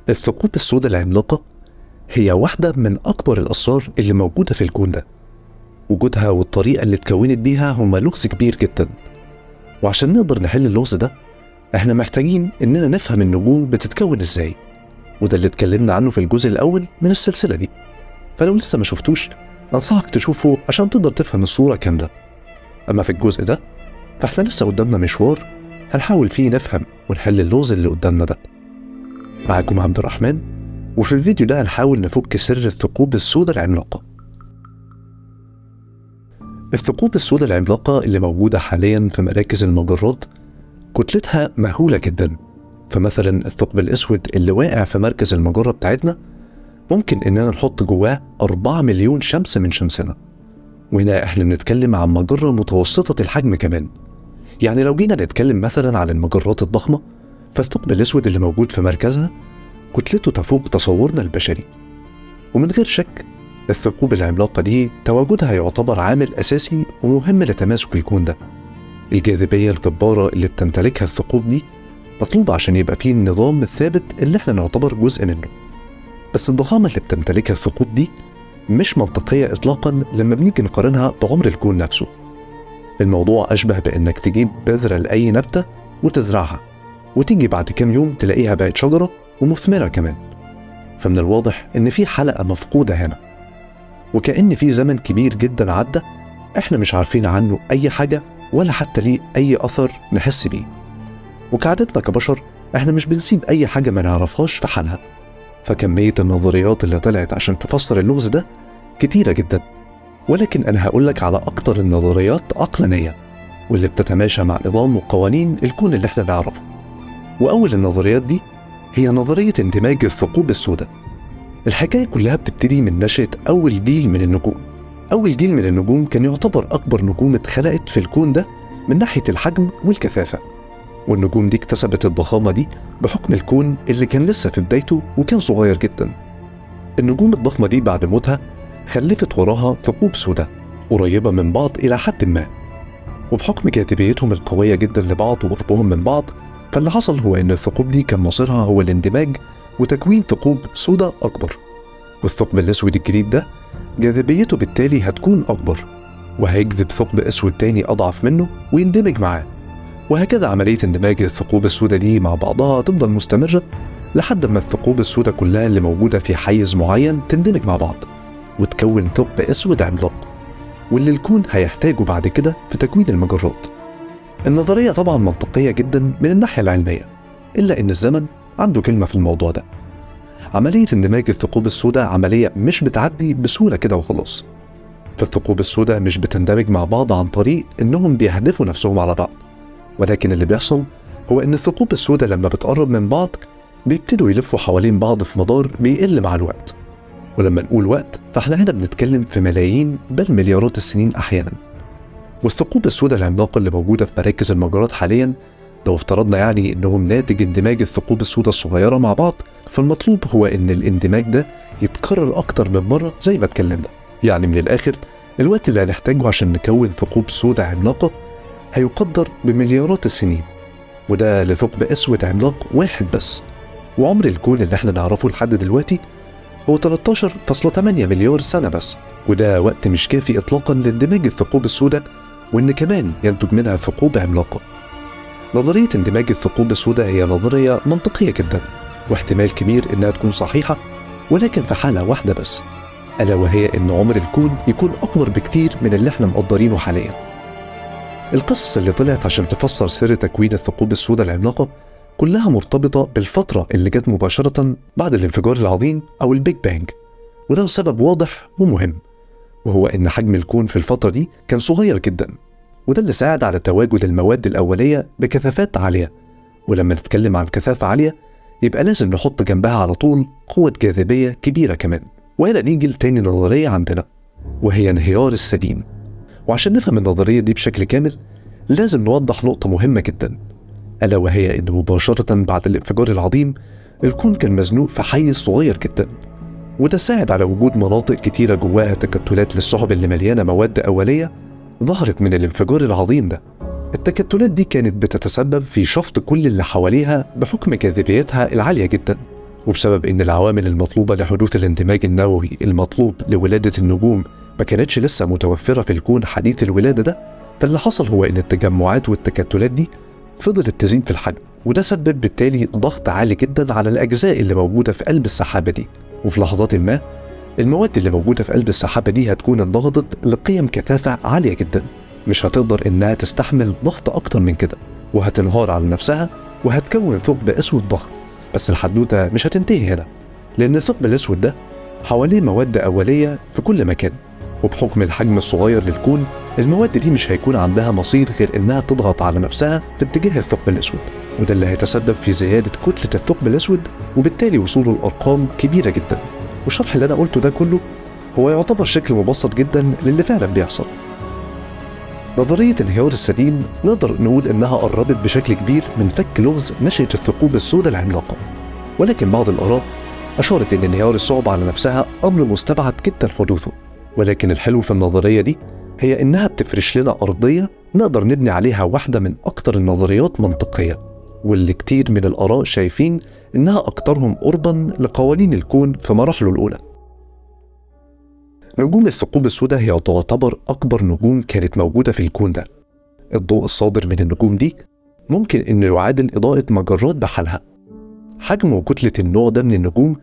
الثقوب السوداء العملاقة هي واحدة من أكبر الأسرار اللي موجودة في الكون ده. وجودها والطريقة اللي اتكونت بيها هما لغز كبير جدا، وعشان نقدر نحل اللغز ده احنا محتاجين إننا نفهم النجوم بتتكون إزاي، وده اللي اتكلمنا عنه في الجزء الأول من السلسلة دي. فلو لسه ما شفتوش أنصحك تشوفه عشان تقدر تفهم الصورة كاملة. أما في الجزء ده فاحنا لسه قدامنا مشوار هنحاول فيه نفهم ونحل اللغز اللي قدامنا ده. معاكم عبد الرحمن، وفي الفيديو ده هنحاول نفك سر الثقوب السوداء العملاقة. الثقوب السوداء العملاقة اللي موجودة حاليا في مراكز المجرات كتلتها مهولة جدا. فمثلا الثقب الأسود اللي واقع في مركز المجرة بتاعتنا ممكن إننا نحط جواه 4 مليون شمس من شمسنا، وهنا احنا بنتكلم عن مجرة متوسطة الحجم كمان. يعني لو جينا نتكلم مثلا عن المجرات الضخمة، فالثقب الأسود اللي موجود في مركزها كتلته تفوق تصورنا البشري. ومن غير شك الثقوب العملاقة دي تواجدها يعتبر عامل أساسي ومهم لتماسك الكون ده. الجاذبية الجبارة اللي بتمتلكها الثقوب دي مطلوبة عشان يبقى فيه النظام الثابت اللي احنا نعتبر جزء منه. بس الضخامة اللي بتمتلكها الثقوب دي مش منطقية إطلاقا لما بنيجي نقارنها بعمر الكون نفسه. الموضوع أشبه بإنك تجيب بذرة لأي نبتة وتزرعها، وتيجي بعد كام يوم تلاقيها بقت شجرة ومثمرة كمان. فمن الواضح إن في حلقة مفقودة هنا، وكأن في زمن كبير جدا عدى إحنا مش عارفين عنه أي حاجة ولا حتى ليه أي أثر نحس بيه. وكعادتنا كبشر إحنا مش بنسيب أي حاجة ما نعرفهاش في حالها، فكمية النظريات اللي طلعت عشان تفسر اللغز ده كتيرة جدا. ولكن أنا هقولك على أكتر النظريات عقلانية واللي بتتماشى مع نظام وقوانين الكون اللي احنا نعرفه. وأول النظريات دي هي نظرية اندماج الثقوب السوداء. الحكاية كلها بتبتدي من نشأة أول جيل من النجوم. أول جيل من النجوم كان يعتبر أكبر نجوم اتخلقت في الكون ده من ناحية الحجم والكثافة، والنجوم دي اكتسبت الضخامة دي بحكم الكون اللي كان لسه في بدايته وكان صغير جدا. النجوم الضخمة دي بعد موتها خلفت وراها ثقوب سوداء قريبة من بعض إلى حد ما، وبحكم جاذبيتهم القوية جدا لبعض وقربهم من بعض، فاللي حصل هو إن الثقوب دي كان مصيرها هو الاندماج وتكوين ثقوب سوداء أكبر. والثقب الأسود الجديد ده جاذبيته بالتالي هتكون أكبر، وهيجذب ثقب أسود تاني أضعف منه ويندمج معاه، وهكذا عملية اندماج الثقوب السوداء دي مع بعضها تفضل مستمرة لحد ما الثقوب السوداء كلها اللي موجودة في حيز معين تندمج مع بعض وتكون ثقب أسود عملاق، واللي الكون هيحتاجه بعد كده في تكوين المجرات. النظرية طبعا منطقية جدا من الناحية العلمية، إلا إن الزمن عنده كلمة في الموضوع ده. عملية اندماج الثقوب السوداء عملية مش بتعدي بسهولة كده وخلاص. فالثقوب السوداء مش بتندمج مع بعض عن طريق إنهم بيهدفوا نفسهم على بعض، ولكن اللي بيحصل هو إن الثقوب السوداء لما بتقرب من بعض بيبتدوا يلفوا حوالين بعض في مدار بيقل مع الوقت. ولما نقول وقت فاحنا هنا بنتكلم في ملايين بل مليارات السنين أحيانا. والثقوب السوداء العملاقة اللي موجودة في مراكز المجرات حاليا، لو افترضنا يعني إنهم ناتج اندماج الثقوب السوداء الصغيرة مع بعض، فالمطلوب هو إن الاندماج ده يتكرر أكتر من مرة زي ما اتكلمنا. يعني من الآخر الوقت اللي هنحتاجه عشان نكون ثقوب سوداء عملاقة هيقدر بمليارات السنين، وده لثقب أسود عملاق واحد بس. وعمر الكون اللي احنا نعرفه لحد دلوقتي هو 13.8 مليار سنة بس، وده وقت مش كافي إطلاقا لاندماج الثقوب السوداء وإن كمان ينتج منها ثقوب عملاقة. نظرية اندماج الثقوب السوداء هي نظرية منطقية جدا، واحتمال كبير إنها تكون صحيحة، ولكن في حالة واحدة بس، ألا وهي إن عمر الكون يكون أكبر بكتير من اللي احنا مقدرينه حاليا. القصص اللي طلعت عشان تفسر سر تكوين الثقوب السوداء العملاقة كلها مرتبطة بالفترة اللي جت مباشرة بعد الانفجار العظيم أو ال Big Bang، وده سبب واضح ومهم، وهو إن حجم الكون في الفترة دي كان صغير جدا، وده اللي ساعد على تواجد المواد الأولية بكثافات عالية. ولما نتكلم عن كثافة عالية يبقى لازم نحط جنبها على طول قوة جاذبية كبيرة كمان. وهنا نيجي لتاني نظرية عندنا، وهي انهيار السديم. وعشان نفهم النظرية دي بشكل كامل لازم نوضح نقطة مهمة جدا، ألا وهي إن مباشرة بعد الانفجار العظيم الكون كان مزنوق في حيز صغير جدا، وده ساعد على وجود مناطق كتيرة جواها تكتلات للسحب اللي مليانة مواد أولية ظهرت من الانفجار العظيم ده. التكتلات دي كانت بتتسبب في شفط كل اللي حواليها بحكم جاذبيتها العالية جدا، وبسبب إن العوامل المطلوبة لحدوث الاندماج النووي المطلوب لولادة النجوم ما كانتش لسه متوفرة في الكون حديث الولادة ده، فاللي حصل هو إن التجمعات والتكتلات دي فضلت تزيد في الحجم، وده سبب بالتالي ضغط عالي جدا على الأجزاء اللي موجودة في قلب السحابة دي. وفي لحظات ما المواد اللي موجودة في قلب السحابة دي هتكون انضغطت لقيم كثافة عالية جدا، مش هتقدر إنها تستحمل ضغط أكتر من كده، وهتنهار على نفسها وهتكون ثقب أسود ضخم. بس الحدوتة مش هتنتهي هنا، لأن الثقب الأسود ده حواليه مواد أولية في كل مكان، وبحكم الحجم الصغير للكون المواد دي مش هيكون عندها مصير غير إنها تضغط على نفسها في اتجاه الثقب الأسود، وده اللي هيتسبب في زيادة كتلة الثقب الأسود وبالتالي وصوله لأرقام كبيرة جدا. والشرح اللي أنا قلته ده كله هو يعتبر شكل مبسط جدا للي فعلا بيحصل. نظرية انهيار السليم نقدر نقول إنها قربت بشكل كبير من فك لغز نشأة الثقوب السوداء العملاقة، ولكن بعض الآراء أشارت إن انهيار الثقب على نفسها أمر مستبعد جدا حدوثه. ولكن الحلو في النظرية دي هي إنها بتفرش لنا أرضية نقدر نبني عليها واحدة من أكتر النظريات منطقية، واللي كتير من الآراء شايفين إنها أكترهم قربا لقوانين الكون في مراحله الأولى. نجوم الثقوب السوداء هي تعتبر أكبر نجوم كانت موجودة في الكون ده. الضوء الصادر من النجوم دي ممكن إنه يعادل إضاءة مجرات بحالها. حجم وكتلة النوع ده من النجوم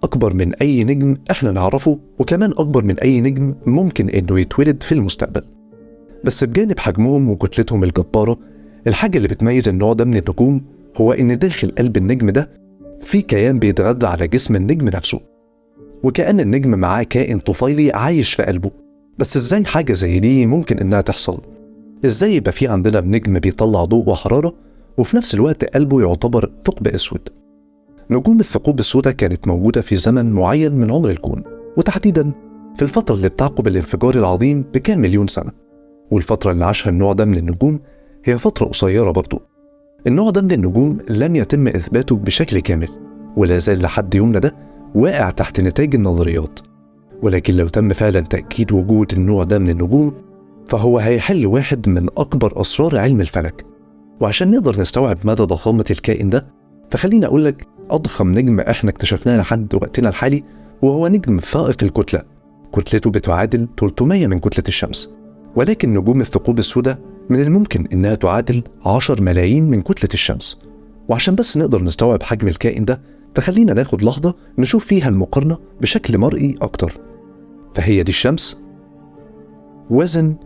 أكبر من أي نجم إحنا نعرفه، وكمان أكبر من أي نجم ممكن إنه يتولد في المستقبل. بس بجانب حجمهم وكتلتهم الجبارة، الحاجة اللي بتميز النوع ده من النجوم هو إن داخل قلب النجم ده في كيان بيتغذى على جسم النجم نفسه، وكأن النجم معاه كائن طفيلي عايش في قلبه. بس إزاي حاجة زي دي ممكن إنها تحصل؟ إزاي يبقى في عندنا نجم بيطلع ضوء وحرارة وفي نفس الوقت قلبه يعتبر ثقب أسود؟ نجوم الثقوب السوداء كانت موجودة في زمن معين من عمر الكون، وتحديدا في الفترة اللي بتعقب الانفجار العظيم بكام مليون سنة. والفترة اللي عاشها النوع ده من النجوم هي فترة قصيرة برضو. النوع ده من النجوم لم يتم إثباته بشكل كامل، ولا زال لحد يومنا ده واقع تحت نتاج النظريات. ولكن لو تم فعلا تأكيد وجود النوع ده من النجوم فهو هيحل واحد من أكبر أسرار علم الفلك. وعشان نقدر نستوعب مدى ضخامة الكائن ده، فخلينا أقولك أضخم نجم إحنا اكتشفناه لحد وقتنا الحالي وهو نجم فائق الكتلة، كتلته بتعادل 300 من كتلة الشمس. ولكن نجوم الثقوب السوداء من الممكن إنها تعادل 10 ملايين من كتلة الشمس. وعشان بس نقدر نستوعب حجم الكائن ده، فخلينا ناخد لحظة نشوف فيها المقارنة بشكل مرئي أكتر. فهي دي الشمس، وزن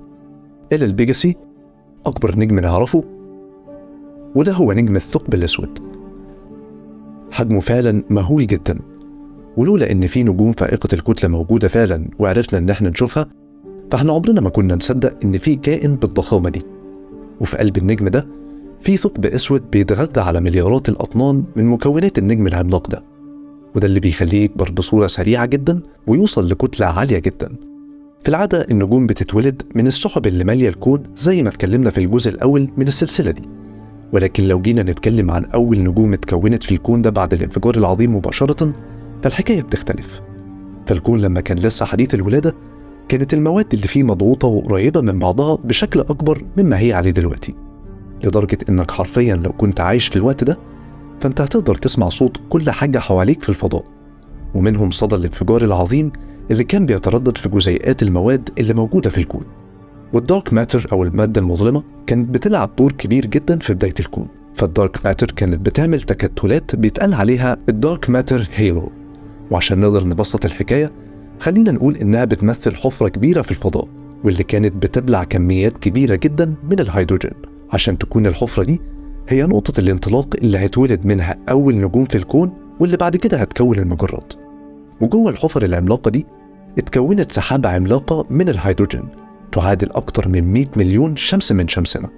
إل البيجاسي أكبر نجم نعرفه، وده هو نجم الثقب الأسود. حجمه فعلا مهول جدا، ولولا إن في نجوم فائقة الكتلة موجودة فعلا وعرفنا إن احنا نشوفها، فاحنا عمرنا ما كنا نصدق إن في كائن بالضخامة دي. وفي قلب النجم ده في ثقب أسود بيتغذى على مليارات الأطنان من مكونات النجم العملاق ده، وده اللي بيخليه يكبر بصورة سريعة جدا ويوصل لكتلة عالية جدا. في العادة النجوم بتتولد من السحب اللي مالية الكون زي ما اتكلمنا في الجزء الأول من السلسلة دي، ولكن لو جينا نتكلم عن أول نجوم اتكونت في الكون ده بعد الانفجار العظيم مباشرة فالحكاية بتختلف. فالكون لما كان لسه حديث الولادة كانت المواد اللي فيه مضغوطة وقريبة من بعضها بشكل أكبر مما هي عليه دلوقتي، لدرجة إنك حرفيا لو كنت عايش في الوقت ده فأنت هتقدر تسمع صوت كل حاجة حواليك في الفضاء، ومنهم صدى الانفجار العظيم اللي كان بيتردد في جزيئات المواد اللي موجودة في الكون. وال dark matter أو المادة المظلمة كانت بتلعب دور كبير جدا في بداية الكون. فال dark matter كانت بتعمل تكتلات بيتقال عليها ال dark matter halo. وعشان نقدر نبسط الحكاية خلينا نقول إنها بتمثل حفرة كبيرة في الفضاء، واللي كانت بتبلع كميات كبيرة جدا من الهيدروجين، عشان تكون الحفرة دي هي نقطة الانطلاق اللي هيتولد منها أول نجوم في الكون، واللي بعد كده هتكون المجرات. وجوه الحفر العملاقة دي اتكونت سحابة عملاقة من الهيدروجين تعادل أكتر من 100 مليون شمس من شمسنا.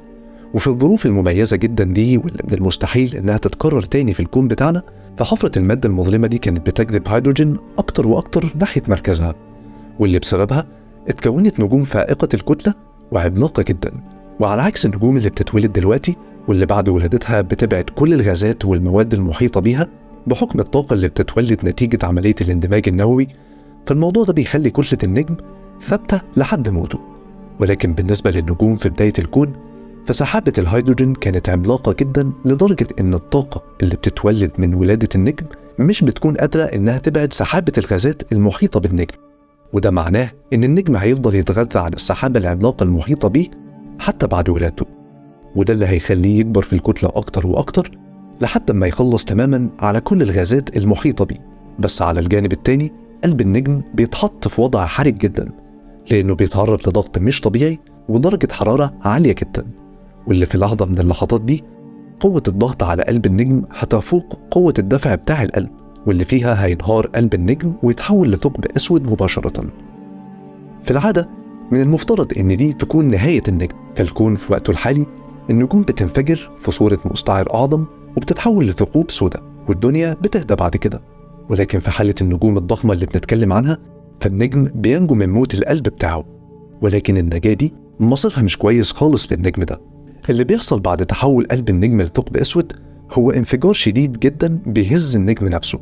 وفي الظروف المميزة جدا دي واللي من المستحيل إنها تتكرر تاني في الكون بتاعنا، فحفرة المادة المظلمة دي كانت بتجذب هيدروجين أكتر وأكتر ناحية مركزها، واللي بسببها اتكونت نجوم فائقة الكتلة وعملاقة جدا. وعلى عكس النجوم اللي بتتولد دلوقتي واللي بعد ولادتها بتبعد كل الغازات والمواد المحيطة بيها بحكم الطاقة اللي بتتولد نتيجة عملية الاندماج النووي، فالموضوع ده بيخلي كتلة النجم ثابتة لحد موته. ولكن بالنسبة للنجوم في بداية الكون فسحابة الهيدروجين كانت عملاقة جدا لدرجة إن الطاقة اللي بتتولد من ولادة النجم مش بتكون قادرة إنها تبعد سحابة الغازات المحيطة بالنجم، وده معناه إن النجم هيفضل يتغذى على السحابة العملاقة المحيطة بيه حتى بعد ولادته، وده اللي هيخليه يكبر في الكتلة أكتر وأكتر لحد ما يخلص تماما على كل الغازات المحيطة بيه. بس على الجانب التاني قلب النجم بيتحط في وضع حرج جدا، لأنه بيتعرض لضغط مش طبيعي ودرجة حرارة عالية جدا، واللي في لحظة من اللحظات دي قوة الضغط على قلب النجم هتفوق قوة الدفع بتاع القلب، واللي فيها هينهار قلب النجم ويتحول لثقب أسود مباشرة. في العادة من المفترض إن دي تكون نهاية النجم، فالكون في وقته الحالي النجوم بتنفجر في صورة مستعر أعظم وبتتحول لثقوب سوداء والدنيا بتهدى بعد كده. ولكن في حالة النجوم الضخمة اللي بنتكلم عنها فالنجم بينجو من موت القلب بتاعه، ولكن النجاة دي مصيرها مش كويس خالص للنجم ده. اللي بيحصل بعد تحول قلب النجم لثقب أسود هو انفجار شديد جدا بيهز النجم نفسه،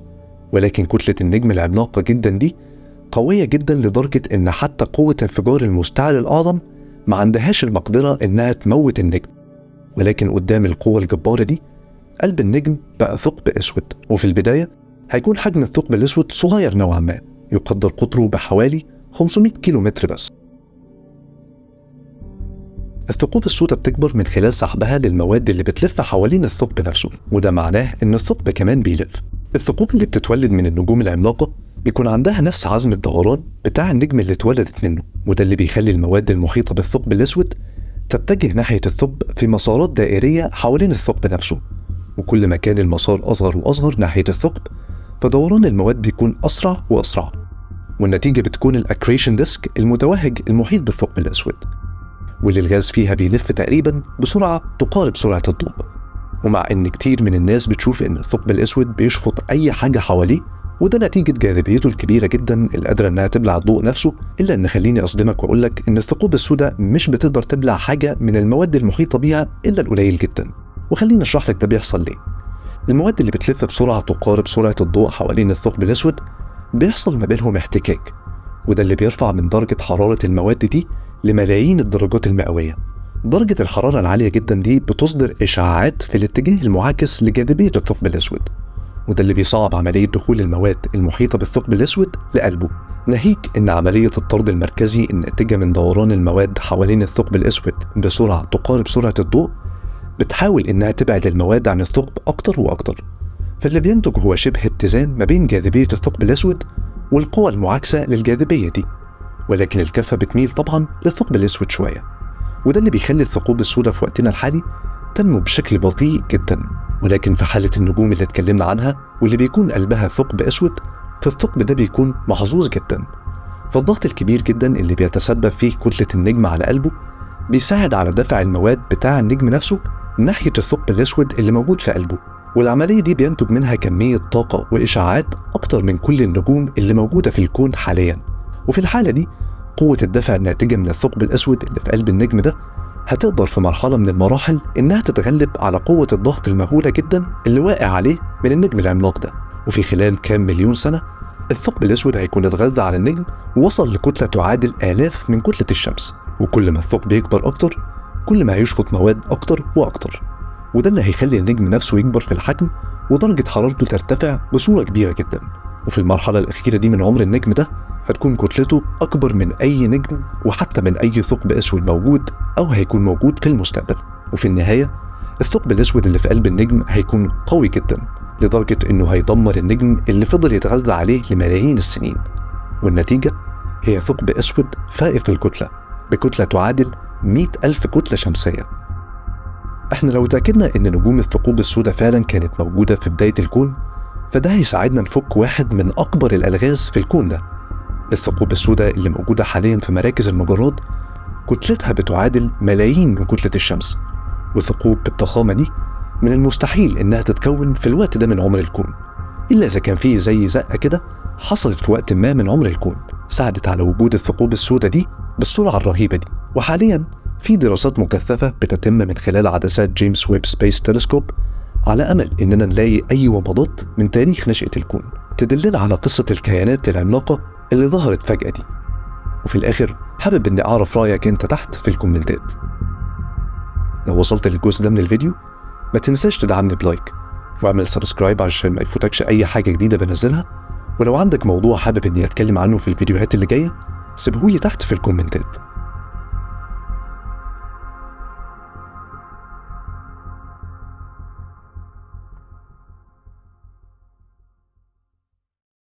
ولكن كتلة النجم العملاقة جدا دي قوية جدا لدرجة إن حتى قوة انفجار المستعر الأعظم ما عندهاش المقدرة إنها تموت النجم. ولكن قدام القوة الجبارة دي قلب النجم بقى ثقب أسود، وفي البداية هيكون حجم الثقب الأسود صغير نوعا ما، يقدر قطره بحوالي 500 كيلومتر بس. الثقوب السوداء بتكبر من خلال سحبها للمواد اللي بتلف حوالين الثقب نفسه، وده معناه إن الثقب كمان بيلف. الثقوب اللي بتتولد من النجوم العملاقة بيكون عندها نفس عزم الدوران بتاع النجم اللي اتولدت منه، وده اللي بيخلي المواد المحيطة بالثقب الأسود تتجه ناحية الثقب في مسارات دائرية حوالين الثقب نفسه، وكل ما كان المسار أصغر وأصغر ناحية الثقب فدوران المواد بيكون أسرع وأسرع، والنتيجة بتكون ال accretion disk المتوهج المحيط بالثقب الأسود، واللي الغاز فيها بيلف تقريبا بسرعة تقارب سرعة الضوء. ومع إن كتير من الناس بتشوف إن الثقب الأسود بيشفط أي حاجة حواليه، وده نتيجة جاذبيته الكبيرة جدا القادرة إنها تبلع الضوء نفسه، إلا إن خليني أصدمك وأقولك إن الثقوب السوداء مش بتقدر تبلع حاجة من المواد المحيطة بيها إلا القليل جدا. وخليني أشرح لك ده بيحصل ليه. المواد اللي بتلف بسرعة تقارب سرعة الضوء حوالين الثقب الأسود بيحصل ما بينهم احتكاك، وده اللي بيرفع من درجة حرارة المواد دي لملايين الدرجات المئوية. درجة الحرارة العالية جدا دي بتصدر إشعاعات في الاتجاه المعاكس لجاذبية الثقب الأسود، وده اللي بيصعب عملية دخول المواد المحيطة بالثقب الأسود لقلبه. ناهيك إن عملية الطرد المركزي الناتجة من دوران المواد حوالين الثقب الأسود بسرعة تقارب سرعة الضوء بتحاول إنها تبعد المواد عن الثقب أكتر وأكتر، فاللي بينتج هو شبه اتزان ما بين جاذبية الثقب الأسود والقوى المعاكسة للجاذبية دي، ولكن الكفة بتميل طبعا للثقب الأسود شوية، وده اللي بيخلي الثقوب السوداء في وقتنا الحالي تنمو بشكل بطيء جدا. ولكن في حالة النجوم اللي اتكلمنا عنها واللي بيكون قلبها ثقب أسود، فالثقب ده بيكون محظوظ جدا، فالضغط الكبير جدا اللي بيتسبب فيه كتلة النجم على قلبه بيساعد على دفع المواد بتاع النجم نفسه ناحية الثقب الأسود اللي موجود في قلبه، والعملية دي بينتج منها كمية طاقة وإشعاعات أكتر من كل النجوم اللي موجودة في الكون حاليا. وفي الحالة دي قوة الدفع الناتجة من الثقب الأسود اللي في قلب النجم ده هتقدر في مرحلة من المراحل إنها تتغلب على قوة الضغط المهولة جدا اللي واقع عليه من النجم العملاق ده، وفي خلال كام مليون سنة الثقب الأسود هيكون اتغذى على النجم ووصل لكتلة تعادل آلاف من كتلة الشمس. وكل ما الثقب يكبر أكتر كل ما هيشفط مواد أكتر وأكتر، وده اللي هيخلي النجم نفسه يكبر في الحجم ودرجة حرارته ترتفع بصورة كبيرة جدا. وفي المرحلة الأخيرة دي من عمر النجم ده هتكون كتلته أكبر من أي نجم وحتى من أي ثقب أسود موجود أو هيكون موجود في المستقبل. وفي النهاية الثقب الأسود اللي في قلب النجم هيكون قوي جدا لدرجة إنه هيدمر النجم اللي فضل يتغذى عليه لملايين السنين، والنتيجة هي ثقب أسود فائق الكتلة بكتلة تعادل 100,000 كتلة شمسية. احنا لو تأكدنا إن نجوم الثقوب السوداء فعلا كانت موجودة في بداية الكون، فده هيساعدنا نفك واحد من أكبر الألغاز في الكون ده. الثقوب السوداء اللي موجودة حاليا في مراكز المجرات كتلتها بتعادل ملايين من كتلة الشمس، وثقوب بالضخامة دي من المستحيل إنها تتكون في الوقت ده من عمر الكون، إلا إذا كان فيه زي زقة كده حصلت في وقت ما من عمر الكون ساعدت على وجود الثقوب السوداء دي بالسرعة الرهيبة دي. وحاليا في دراسات مكثفة بتتم من خلال عدسات جيمس ويب سبيس تلسكوب على أمل إننا نلاقي أي ومضات من تاريخ نشأة الكون تدلنا على قصة الكيانات العملاقة اللي ظهرت فجأة دي. وفي الآخر حابب إني أعرف رأيك أنت تحت في الكومنتات. لو وصلت للجزء ده من الفيديو ما تنساش تدعمني ب like واعمل subscribe عشان ما يفوتكش أي حاجة جديدة بنزلها. ولو عندك موضوع حابب إني أتكلم عنه في الفيديوهات اللي جاية سيبهولي تحت في الكومنتات.